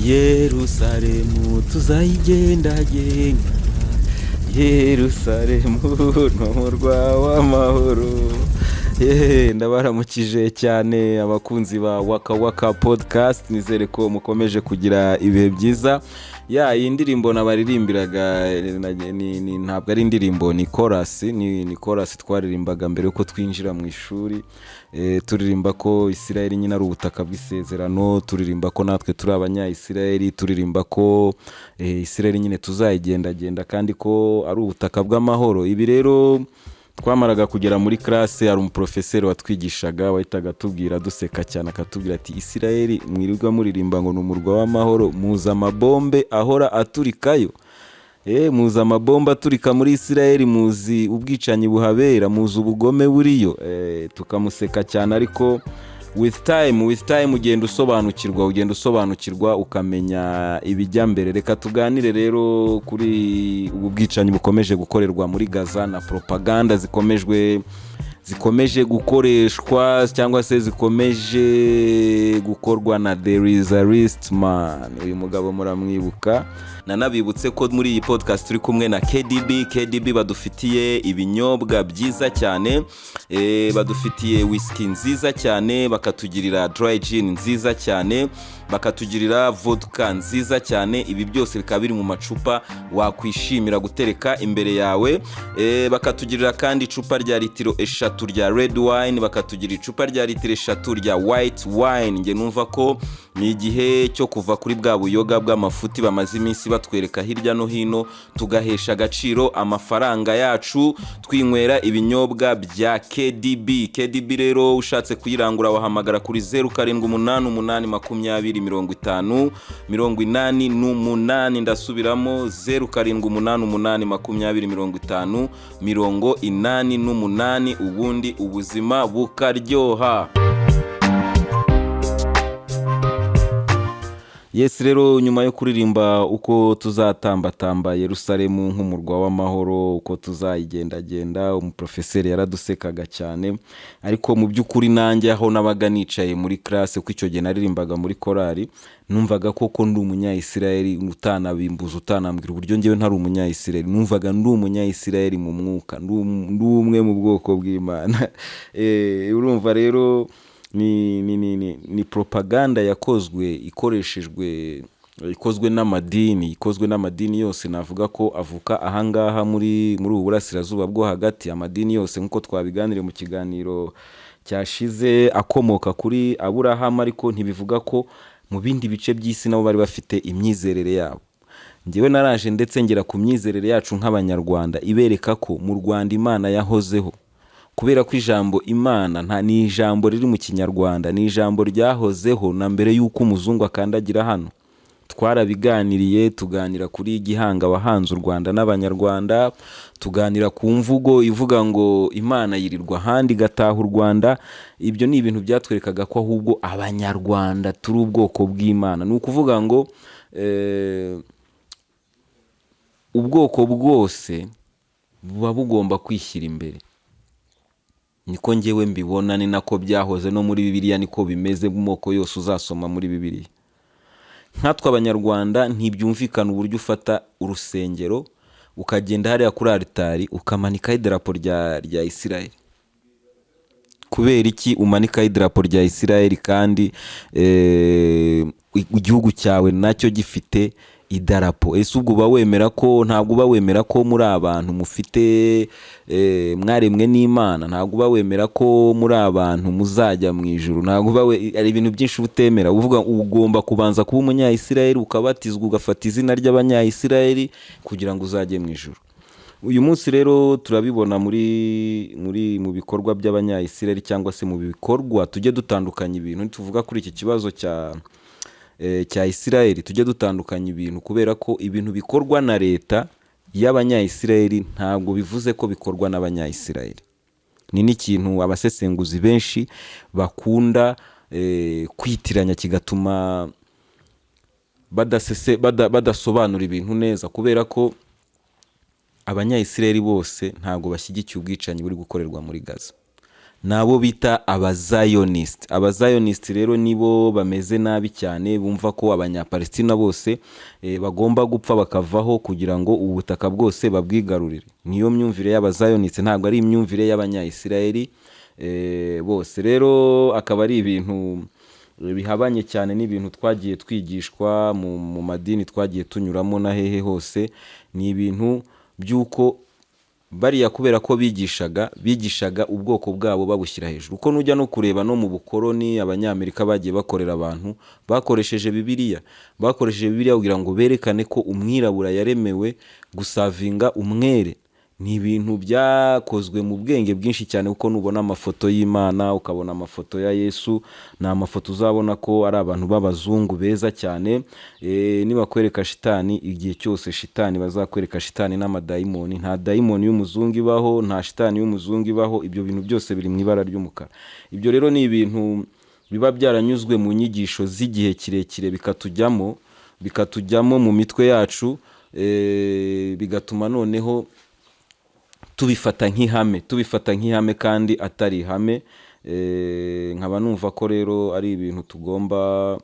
Yerusalemu tuzayigendagenda, Yerusalemu ni umurwa w'amahoro. Yeee, ndabaramukije cyane abakunzi ba Waka Waka Podcast. Nizere ko mukomeje kugira ibihe byiza. Ya, iyi ndirimbo nabaririmbiraga ntabwo ari indirimbo, ni korasi, ni korasi twaririmbaga mbere yuko twinjira mu ishuri. Turirimba ko Isirayeli nyine ari ubutaka bw'isezerano, turirimba ko natwe turi Abanyayisirayeli, turirimba ko Isirayeli nyine tuzayigendagenda kandi ko ari ubutaka bw'amahoro. Ibi rero twamaraga kugera muri classe, hari umuprofeseri watwigishaga wahitaga atubwira duseka cyane, akatubwira ati: "Isirayeli mwirirwa muririmba ngo ni umurwa w'amahoro, muzi amabombe ahora aturikayo? Muzi amabombe aturika muri Isirayeli? Muzi ubwicanyi buhabera? Muzi ubugome buriyo?" Tukamuseka cyane, ariko with time ugenda usobanukirwa ukamenya ibijya mbere. Reka tuganire rero kuri ubu bwicanyi bukomeje gukorerwa muri Gaza na propaganda zikomeje gukoreshwa cyangwa se zikomeje gukorwa na There is a list man. Uyu mugabo muramwibuka. Nanabibutse ko muri iyi podcast turi kumwe na KDB. KDB badufitiye ibinyobwa byiza cyane, badufitiye whisky nziza cyane, bakatugirira dry gin nziza cyane, bakatugirira vodka nziza cyane. Ibi byose bikaba biri mu macupa wakwishimira gutereka imbere yawe. Bakatugirira kandi icupa rya litiro 3 rya red wine, bakatugira icupa rya litiro 3 rya white wine. Nge numva ko ni igihe cyo kuva kuri bwa buyoga bw'amafuti bamaze iminsi batwereka hirya no hino, tugahesha agaciro amafaranga yacu twinywera ibinyobwa bya KDB. KDB rero, ushatse kuyirangura wahamagara kuri 0788205088. Ndasubiramo: 0788205088. Ubundi ubuzima bukaryoha. Yes, rero nyuma yo kuririmba uko tuzatambatamba Yerusalemu nk'umurwa w'amahoro, uko tuzayigendagenda, umuprofeseri yaradusekaga cyane. Ariko mu by'ukuri nanjye aho nabaga nicaye muri classe, kuko icyo gihe naririmbaga muri korali, numvaga koko ndi Umunyayisirayeli. Utanabimbuza, utanambwira uburyo ngewe ntari Umunyayisirayeli, numvaga ndi Umunyayisirayeli mu mwuka, ndi umwe mu bwoko bw'Imana. Urumva rero ni propaganda yakozwe ikoreshejwe, ikozwe n'amadini yose navuga ko avuka ahangaha muri ubu Burasirazuba bwo Hagati. Amadini yose, nk'uko twabiganiriye mu kiganiro cyashize, akomoka kuri Aburahamu, ariko ntibivuga ko mu bindi bice by'isi nabo bari bafite imyizerere yabo. Ngewe naraje ndetse ngera ku myizerere yacu nk'Abanyarwanda, ibereka ko mu Rwanda Imana yahozeho, kubera ko ijambo Imana nta ni ijambo riri mu Kinyarwanda, ni ijambo ryahozeho na mbere y'uko umuzungu akandagira hano. Twarabiganiriye, tuganira kuri Gihanga wahanze u Rwanda n'Abanyarwanda, tuganira ku mvugo ivuga ngo Imana yirirwa ahandi igataha u Rwanda. Ibyo ni ibintu byatwerekaga ko ahubwo Abanyarwanda turi ubwoko bw'Imana. Ni ukuvuga ngo ubwoko bwose buba bugomba kwishyira imbere. Niko ngewe mbibona, ni nako byahoze no muri Bibiliya, niko bimeze mu moko yose uzasoma muri Bibiliya. Nkatwe Abanyarwanda ntibyumvikana uburyo ufata urusengero, ukagenda hariya kuri aritari, ukamanikaho idarapo rya Isirayeli. Kubera iki umanikaho idarapo rya Isirayeli kandi igihugu cyawe nacyo gifite idarapo? Ese ubwo uba wemera ko, ntabwo uba wemera ko muri abantu mufite mwaremwe n'Imana? Ntabwo uba wemera ko muri abantu muzajya mu ijuru? Ntabwo uba hari ibintu byinshi uba utemera. Uvuga ugomba kubanza kuba Umunyayisirayeli, ukabatizwa, ugafata izina ry'Abanyayisirayeli kugira ngo uzajye mu ijuru. Uyu munsi rero turabibona muri mu bikorwa by'Abanyayisirayeli cyangwa se mu bikorwa. Tujye dutandukanya ibintu tuvuga kuri iki kibazo cya Isirayeli. Tujye dutandukanya ibintu, kubera ko ibintu bikorwa na leta y'Abanyayisirayeli ntabwo bivuze ko bikorwa n'Abanyayisirayeli. Ni n'ikintu abasesenguzi benshi bakunda kwitiranya, kigatuma badasobanura ibintu neza, kubera ko Abanyayisirayeli bose ntabwo bashyigikiye ubwicanyi buri gukorerwa muri Gaza. Ni abo bita Abazayonist. Abazayonist rero nibo bameze nabi cyane, bumva ko Abanyapalestina bose bagomba gupfa bakavaho kugira ngo ubu butaka bwose babwigarurire. Niyo myumvire y'Abazayonist, ntabwo ari imyumvire y'Abanyayisiraheli bose. Rero akaba ari ibintu bihabanye cyane n'ibintu twagiye twigishwa mu madini twagiye tunyuramo na hehe hose. Ni ibintu by'uko bariya, kubera ko bigishaga ubwoko bwabo babushyira hejuru, kuko nujya no kureba no mu bukoroni Abanyamerika bagiye bakorera abantu, bakoresheje Bibiliya kugira ngo berekane ko umwirabura yaremewe gusavinga umwere. Ni ibintu byakozwe mu bwenge bwinshi cyane, kuko nubona amafoto y'Imana, ukabona amafoto ya Yesu, ni amafoto uzabona ko ari abantu b'abazungu beza cyane. Nibakwereka shitani, igihe cyose shitani bazakwereka shitani n'amadayimoni, nta dayimoni y'umuzungu ibaho, nta shitani y'umuzungu ibaho. Ibyo bintu byose biri mu ibara ry'umukara. Ibyo rero ni ibintu biba byaranyuzwe mu nyigisho z'igihe kirekire, bikatujyamo mu mitwe yacu, bigatuma noneho tubifata nk'ihame kandi atari ihame. Nkaba numva ko rero ari ibintu tugomba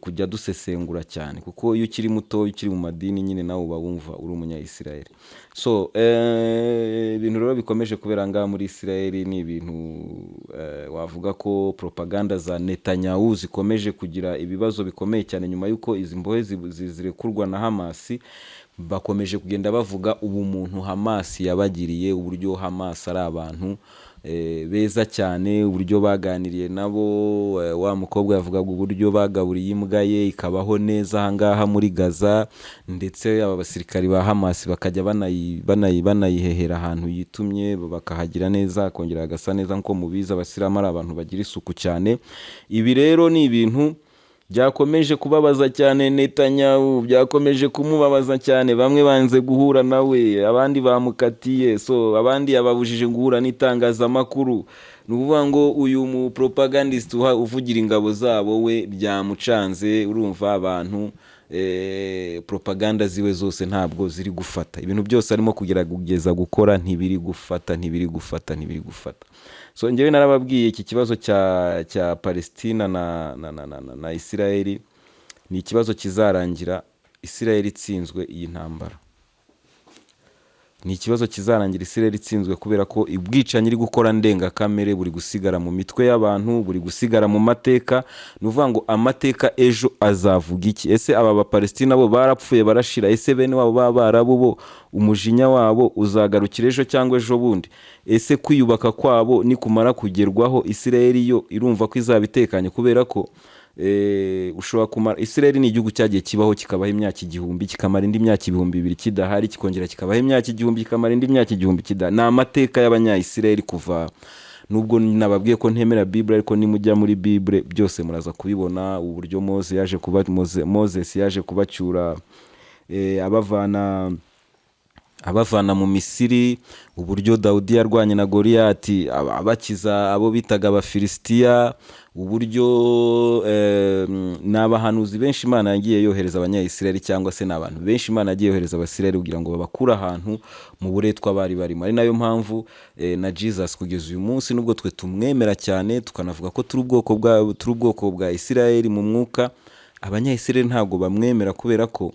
kujya dusesengura cyane, kuko iyo ukiri muto, ukiri mu madini nyine, nawe uba wumva uri Umunyayisiraheli. So ibintu rero bikomeje kubera ngaha muri Isiraheli ni ibintu wavuga ko propaganda za Netanyahu zikomeje kugira ibibazo bikomeye cyane nyuma y'uko izi mbohe zirekurwa na Hamasi. Bakomeje kugenda bavuga ubumuntu Hamas yabagiriye, uburyo Hamas ari abantu beza cyane, uburyo baganiriye nabo. Wa mukobwa yavugaga uburyo bagaburiye imbwa ye ikabaho neza ahangaha muri Gaza, ndetse aba basirikari ba Hamas bakajya banayihehera ahantu yitumye bakahagira neza, hakongera hagasa neza. Nk'uko mubizi, Abasilamu ari abantu bagira isuku cyane. Ibi rero ni ibintu byakomeje kubabaza cyane Netanyahu, byakomeje kumubabaza cyane. Bamwe banze guhura nawe, abandi bamukatiye, so abandi yababujije guhura n'itangazamakuru. Ni ukuvuga ngo uyu mu propagandist uvugira ingabo zabo we byamucanze. Urumva abantu, propaganda ziwe zose ntabwo ziri gufata. Ibintu byose arimo kugerageza gukora ntibiri gufata, ntibiri gufata, ntibiri gufata. So njyewe narababwiye, iki kibazo cya Palestina na Isirayeli ni ikibazo kizarangira Isirayeli itsinzwe iyi ntambara. Ni ikibazo kizarangira Isirayeli itsinzwe, kubera ko ubwicanyi iri gukora ndengakamere buri gusigara mu mitwe y'abantu, buri gusigara mu mateka. Ni ukuvuga ngo amateka ejo azavuga iki? Ese aba Bapalestina bo barapfuye barashira? Ese bene wabo b'Abarabu bo umujinya wabo uzagarukira ejo cyangwa ejo bundi? Ese kwiyubaka kwabo nikumara kugerwaho, Isirayeli yo irumva ko izaba itekanye? Kubera ko ushobora kumara, Isirayeli ni igihugu cyagiye kibaho, kikabaho imyaka 1000, kikamara indi myaka 2000 kidahari, kikongera kikabaho imyaka 1000, kikamara indi myaka 1000 kidahari. Ni amateka y'Abanyayisirayeli. Kuva nubwo nababwiye ko ntemera Bible, ariko nimujya muri Bible byose muraza kubibona, uburyo Mose yaje kuba Moses yaje kubacyura, abavana mu Misiri, uburyo Dawudi yarwanye na Goliyati abakiza abo bitaga Abafilisitiya, uburyo ni abahanuzi benshi Imana yagiye yohereza Abanyayisirayeli, cyangwa se ni abantu benshi Imana yagiye yohereza Abasirayeli kugira ngo babakure ahantu mu buretwa bari barimo. Ari nayo mpamvu na Jesus kugeza uyu munsi, nubwo twe tumwemera cyane, tukanavuga ko turi ubwoko bwa Isirayeli mu mwuka, Abanyayisirayeli ntabwo bamwemera, kubera ko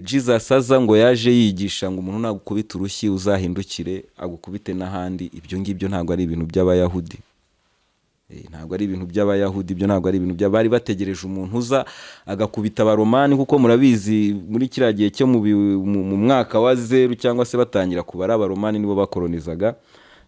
Jesus aza ngo yaje yigisha ngo umuntu nagukubita urushyi uzahindukire agukubite n'ahandi. Ibyo ngibyo ntabwo ari ibintu by'Abayahudi. Ntabwo ari ibintu by'Abayahudi ibyo, ntabwo ari ibintu bari bategereje umuntu uza agakubita Abaromani, kuko murabizi muri kiriya gihe cyo mu mwaka wa 0 cyangwa se batangira kubara, Abaromani nibo bakolonizaga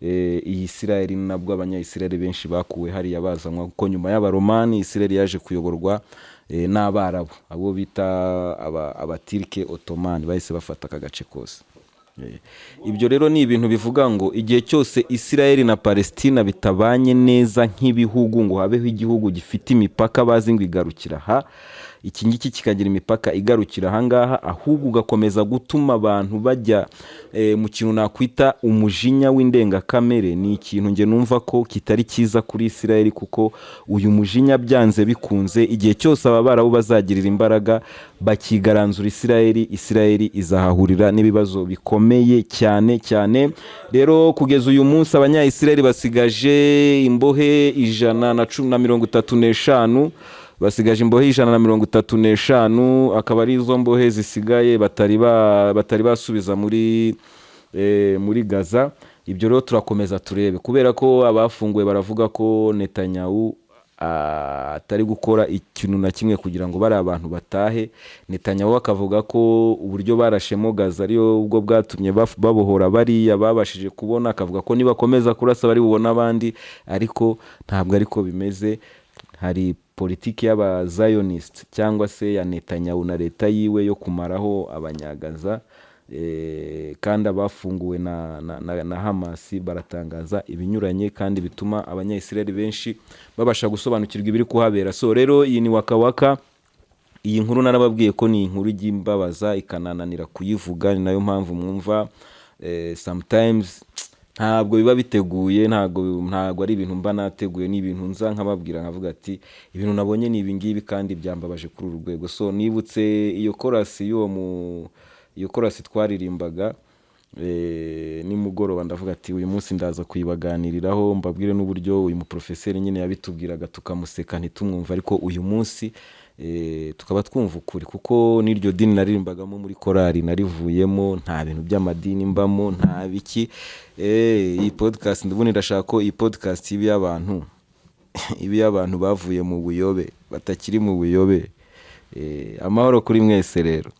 iyi Isirayeli. Nabwo Abanyayisirayeli benshi bakuwe hariya bazanwa, kuko nyuma y'Abaromani Isirayeli yaje kuyoborwa n'Abarabu, abo bita Abatirike Otomani, bahise bafata aka gace kose. Ibyo rero ni ibintu bivuga ngo igihe cyose Isirayeli na Palestina bitabanye neza nk'ibihugu, ngo habeho igihugu gifite imipaka bazi ngo igarukira aha. Iki ngiki kikagira imipaka igarukira ahangaha, ahubwo ugakomeza gutuma abantu bajya mu kintu nakwita umujinya w'indengakamere. Ni ikintu njye numva ko kitari cyiza kuri Isirayeli, kuko uyu mujinya byanze bikunze, igihe cyose aba Barabu bazagirira imbaraga bakigaranzura Isirayeli, Isirayeli izahahurira n'ibibazo bikomeye cyane cyane. Rero kugeza uyu munsi Abanyayisirayeli basigaje imbohe 135, basigaje imbohe 135, akaba ari izo mbohe zisigaye batari basubiza muri Gaza. Ibyo rero turakomeza turebe, kubera ko abafunguwe baravuga ko Netanyahu atari gukora ikintu na kimwe kugira ngo bari abantu batahe. Netanyahu akavuga ko uburyo barashemo Gaza ariyo ubwo bwatumye babohora bariya babashije kubona, akavuga ko nibakomeza kurasa bari bubone abandi, ariko ntabwo ariko bimeze. Hari politiki y'abazionist cyangwa se ya Netanyahu na leta yiwe yo kumaraho Abanyagaza, kandi abafunguwe na Hamas baratangaza ibinyuranye kandi bituma Abanyayisiraheli benshi babasha gusobanukirwa ibiri kuhabera. So rero iyi ni Waka Waka. Iyi nkuru narababwiye ko ni inkuru ijya imbabaza ikanananira kuyivuga. Ni nayo mpamvu mwumva sometimes ntabwo biba biteguye, ntabwo ari ibintu mba nateguye, ni ibintu nza nkababwira nkavuga ati ibintu nabonye ni ibi ngibi kandi byambabaje kuri uru rwego. So nibutse iyo korasi y'uwo mu iyo korasi twaririmbaga nimugoroba, ndavuga ati uyu munsi ndaza kuyibaganiriraho, mbabwire n'uburyo uyu muprofeseri nyine yabitubwiraga tukamuseka ntitumwumve, ariko uyu munsi tukaba twumva ukuri, kuko n'iryo dini naririmbagamo muri korali narivuyemo, nta bintu by'amadini mbamo, nta biki. Iyi podcast ndabona ndashaka ko iyi podcast ibe iy'abantu bavuye mu buyobe, batakiri mu buyobe. Amahoro kuri mwese rero.